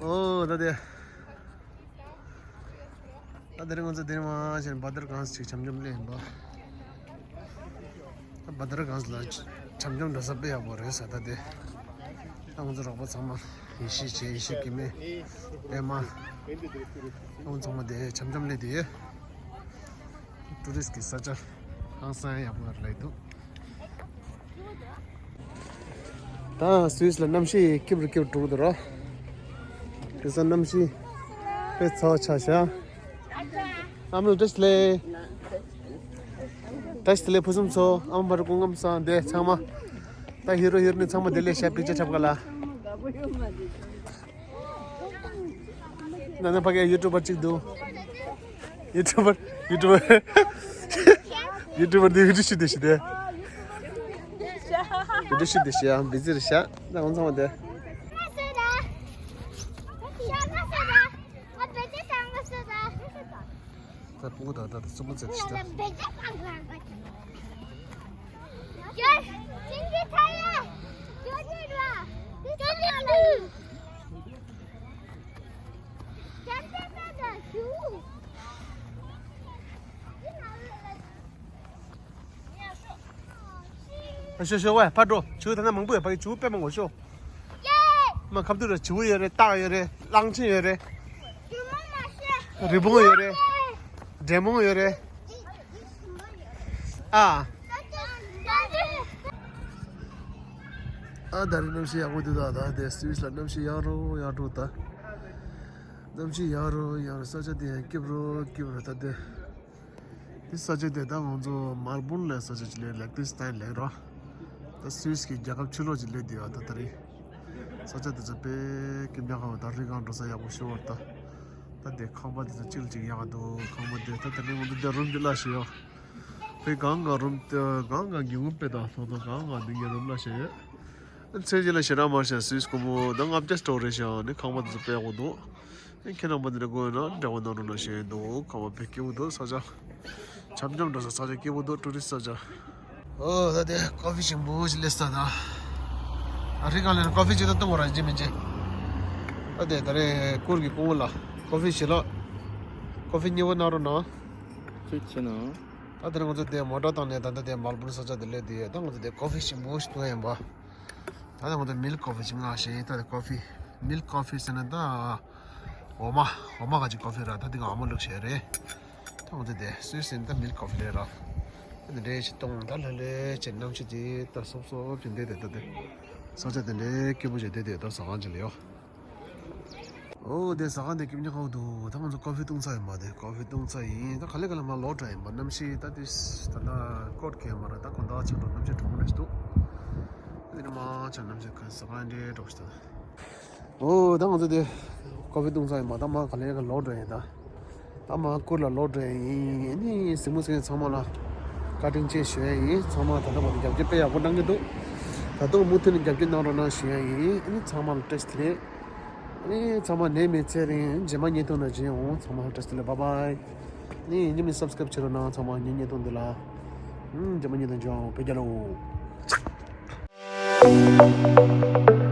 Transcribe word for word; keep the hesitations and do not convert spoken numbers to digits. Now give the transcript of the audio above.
ཨོ་ད་དེ། ད་དེ་རིང་ང་ཚོ་དེ་རིང་མ་ཕྱིན་བྷ་དར་གངས་ཅིག་འཆམ་འཆམ་ལེན་པ། ད་བྷ་དར་གངས་ལ་འཆམ་འཆམ་འགྲོ་ས་དཔེ་ཡག་པོ་རེད་ས་ད་དེ། ད་ང་ཚོ་རོགས་པ་ཚང་མ་ཡེ་ཤེས་བྱས་ཡེ་ཤེས་ཀྱི་མེ་པད་མ། ད་ང་ཚང་མ་དེ་འཆམ་འཆམ་ལེན་དེ་ཡོད། ཊུ་རི་སི་ཊི་གི་ས་ཆ་ཧང་སང་ཡག་པོ་རེད་ལབ་འདུག་ད་སུད་སི་ལ་གནམ་གཤིས་སྐྱིད་རུ་སྐྱིད་རུ་འགྲོ་གི་འདུག་ར། དེ་ས་གནམ་གཤིས་དཔེ་ཚ་བ་ཆགས་ཤག་ཨ་མ་ལགས་བཀྲ་ཤིས་བདེ་ལེགས། བཀྲ་ཤིས་བདེ་ལེགས་ཕུན་སུམ་ཚོགས། ཨ་མ་བར་སྐུ་ཁམས་བཟང་། དེ་ཚང་མ་ད་ཧི་རོ་ཧི་རོ་ནི་ཚང་མ་བདེ་ལེགས་ཤག་པིག་ཅར་ཆགས་ག་ལ། ན་ན་ཕ་གི་ཡུ་ཊུ་བར་གཅིག་འདུག་ཡུ་ཊུ་བར། ཡུ་ཊུ་བར། ཡུ་ཊུ་བར་འདི་བི་ཌིའོ་ཤུ་ཊི་ཤི་དེ། བི་ཌིའོ་ཤུ་ཊི་ཤི་ཡ་བི་ཛི་རེད་ཤག་ད་ང་ཚང་མ་དེ། ད་སྤུ་གུ་དང་ད་ལྟ་རྩུབ་མོ་བཙལ་ཤི་ད། ཤོ་ཤོ་ཝེ་ཕར་འགྲོ། བྱིའུ་ད་ན་མང་པོ་ཡོད། ཕ་གི་བྱིའུ་དཔེ་མང་པོ་ཤོ། མ་ཁབ་ཏུ་ར་བྱིའུ་ཡོད་རེད། སྟག་ཡོད་རེད། གླང་ཆེན་ཡོད་རེད། རི་བོང་ཡོད་རེད། འབྲས་སྤུངས་ཡོད་རེད། ཨ། ཨ་ད་རེས་གནམ་གཤིས་ཡག་པོ་འདུག་ད་ད་དེ་སུད་སི་ལ་གནམ་གཤིས་ཡག་རུ་ཡག་རུ་ད། གནམ་གཤིས་ཡག་རུ་ཡག་རུ། ས་ཆ་དེ་ཡང་སྐྱིད་རུ་སྐྱིད་རུ་ད་དེ། དེ་ས་ཆ་དེ་ད་ང་ཚོ་མལ་བོན་ལབ་ས་ཆ་ཅིག་ལབ། ལེག་ཏོན་སི་ཊན་ལབ་ར། ད་སུད་སི་གི་རྒྱལ་ཁབ་ཕྱི་ལོགས་ཅིག་ལབ་དེ་ཡོད་ད་ད་རེས། ས་ཆ་དེ་ཚོ་དཔེ་སྐྱིད་པོ་ཡག་པོ། ད་རི་སྒང་འགྲོ་ས་ཡག་པོ་ཤོར་བ་ད། ད་དེ་ཁང་པ་དེ་ཚོ་གཅིག་ལ་གཅིག་ཡག་འདུག་ཁང་པ་དེ་ད་ད་རེས་ང་ཚོ་དེ་རུམ་གྱི་གླ་ཞིག་ཡོད། དཔེ་གང་ག་རུམ་དེ་གང་ག་གི་འུ་དཔེ་དང་ཐོག་ཐོག་གང་ག་འདི་གའི་རུམ་གླ་ཞིག་ཡོད། མཚན་གཞི་ལ་ཞེ་དྲག་མ་ཤེས། སུད་སི་སྒོར་མོ་ད་ལྔ་བརྒྱ་སྟོང་རེད་ཤག་ནི་ཁང་པ་དེ་ཚོ་དཔེ་ཡག་པོ་འདུག་ཁྱེད་རྣམ་པ་འདི་འདྲ་དགོས་ན་འབྲེལ་བ་གནང་རོགས་གནང་ཞུ་ཡི་འདུག་ཁང་པ་དཔེ་སྐྱིད་པོ་འདུག་ས་ཆ། འཆམ་འཆམ་འགྲོ་ས་ས་ཆ་སྐྱིད་པོ་འདུག་ཊུ་རི་སི་ཊི་ས་ཆ། ཨོ་ད་དེ་ཀོ་ཕི་ཞིམ་པོ་ཞིག་སླེབས་ས་ད། ཨ་རི་གང་ལ་ཀོ་ཕི་ཅིག་ད་གཏོང་བ་ར་ཇི་མིན་ཅི། ད་དེ་ད་རེས་གུར་གྱི་སྐུ་ངོ་ལ་ཀོ་ཕི་ཞིག་ལ། ཀོ་ཕི་མཉེས་པོ་གནང་རོགས་གནང་། ཁྱེད་ཆེ་ན། ད་དེ་རིང་ང་ཚོ་དེ་མོ་ཊ་བཏང་ནས་ད་ལྟ་དེ་མལ་བོན་ས་ཆ་དེ་སླེབས་དེ་ཡོད། ད་ང་ཚོ་དེ་ཀོ་ཕི་ཞིམ་པོ་ཞིག་འཐུང་ཡིན་པ། ད་ལྟ་ང་ཚོ་མིལ་ཀི་ཀོ་ཕི་ཞིག་མངགས་བཞག་ཡིན། ད་དེ་ཀོ་ཕི་མིལ་ཀི་ཀོ་ཕི་ཟེར་ན་ད་འོ་མ་འོ་མ་ག་ཅིག་ཀོ་ཕི་ར། ད་དེ་ག་འོ་མ་བླུགས་བཞག་རེད། ད་ང་ཚོ་དེ་སུད་སི་ཟེར་ན་ད་མིལ་ཀི་ཀོ་ཕི་ལས་ར། ད་དེ་འདྲས་ཞིག་བཏུང་། ད་ལྷོད་ལྷོད་བྱས་གནམ་གཤིས་དེ་ད་སོབ་སོབ་ཅིག་འདུག་དེ་ད་དེ་ས་ཆ་དེ་འདྲས་སྐྱིད་པོ་ཞིག་འདུག་དེ་ད་ཟ་ཁང་ཅིག་ལ་ཡོད། ཨོ་དེ་ཟ་ཁང་དེ་སྐྱིད་པོ་ཁ་པོ་འདུག་ད་ང་ཚོ་ཀོ་ཕི་བཏུང་ཚར་ཡིན་པ། དེ་ཀོ་ཕི་བཏུང་ཚར་ཡིན། ད་ག་ལེ་ག་ལེ་མར་ལོག་འགྲོ་ཡིན་པ། གནམ་གཤིས་ད་དེ་ད་ལྟ་ཀོ་ཊི་གྱོན་མ་ར། ད་དགོང་དག་ཆ་འགྲོ་གནམ་གཤིས་གྲང་མོ་འདྲ་ཞིག་འདུག་ད་དེ་ནས་མར་ཆ་གནམ་གཤིས་ཁ་ཟ་ཁང་འདྲའི་འགྲོ་ཞིག་ད། ཨོ་ད་ང་ཚོ་དེ་ཀོ་ཕི་བཏུང་ཚར་ཡིན་པ། ད་མར་ག་ལེ་ག་ལོག་འགྲོ་ཡིན་ད། ད་མར་གུར་ལ་ལོག་འགྲོ་ཡིན། ཨ་ནི་གཟིགས་མོ་གཟིགས་མཁན་ཚང་མ་ལ་བཀའ་དྲིན་ཆེ་ཞུ་ཡ་ཡིན། ཚང་མ་ད་ལྟ་བར་དུ་རྒྱབ་སྐྱོར་དཔེ་ཡག་པོ་གནང་གི་འདུག་ད་དུང་མུ་མཐུད་ནས་རྒྱབ་སྐྱོར་གནང་རོགས་གནང་ཞུ་ཡ་ཡིན། ཨ་ནི་ཚང་མ་ལ་བཀྲ་ཤིས་བདེ་ལེགས། ཨ་ནི་ཚང་མ་ནད་མེད་ཚེ་རིང་། རྗེས་མ་བརྙན་ཐུང་ནང་མཇལ་ཡོང་། ཚང་མ་ལ་བཀྲ་ཤིས་བདེ་ལེགས། བཱའི་བཱའི། ཨ་ནི་ཡིན་གཅིག་མིན་གཅིག་སབ་སི་ཀ་རབ་བྱེད་རོགས་གནང་། ཚང་མ་ངའི་བརྙན་ཐུང་འདི་ལ། ཨ་རྗེས་མ་བརྙན་ཐུང་མཇལ་ཡོང་། བོད་རྒྱལ་ལོ།